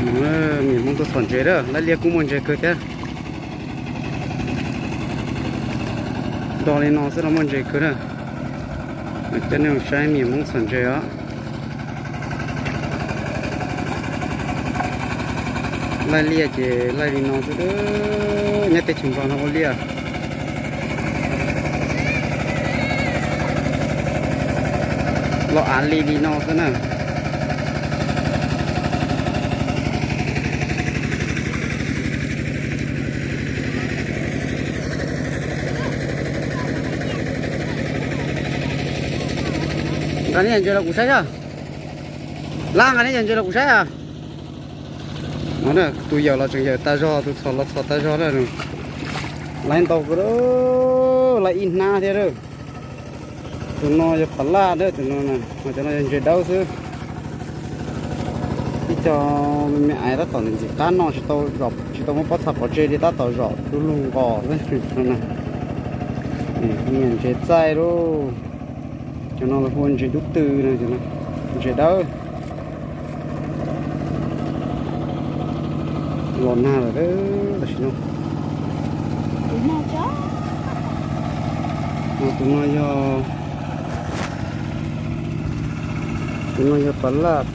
Miam Hmoob tuaj txhom ntses lawm, laij liaj kuj muaj ntses kawg thiab. Do li no xwb los muaj ntses kawg na. Coj nej mus saib miam Hmoob txhom ntses os. Laij liaj ces laij li no xwb, nyob teb chaws Nplog no ua liaj los av li li no xwb na. Nqa neb cov ntses los kuv saib os. Lab, nqa neb cov ntses los kuv saib os. No, tus yawm los tseem yawm tas zog, tus txhom los txhom tas zog na. Laij ntau kawg, laij ib hnab thiab lawm. Tus no yog pas laj na, tus no, cov no yog ntses dawb xwb. Ib co me me aiv tab tom ntxim qab noj, tsis tau muab pob txha pov tseg li, tab tom zom du lug nqos xwb no na. Niam ntses txaij lauj. Cov no lawv hu ua ntses dub tw no, ntses dawb. Los nag lawm tam sim no. Tus no yog, tus no yog pas laj.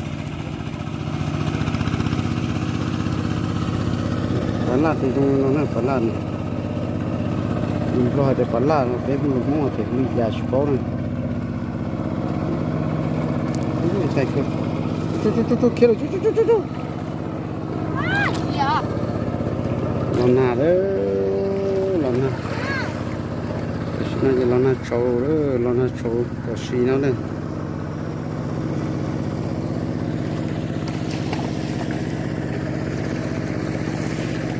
Pas laj tus zoo no na, pas laj no. Lus Nplog hais tias pas laj no, peb hu lus Hmoob hais tias hli yas tsis paub na. Khiav lawm. Los nag lawm, los nag. Tam sim no ces los nag tsaus, los nag tsaus tam sim no na.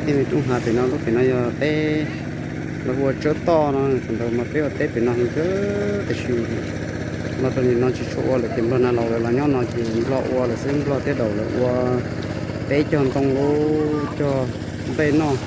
Tej me roob hav pem no, lub pem no yog teb, lawv hu ua Tsawb Toj no, thaum ntawd mas peb ua teb pem no heev kawg, tiam sis los rau nim no tsis tshua ua lawm ces Nplog nag laus lawv los nyob no ces Nplog ua lawm xwb, Nplog thiab Daum lawv ua teb cog ntoo lub cog nplej noj.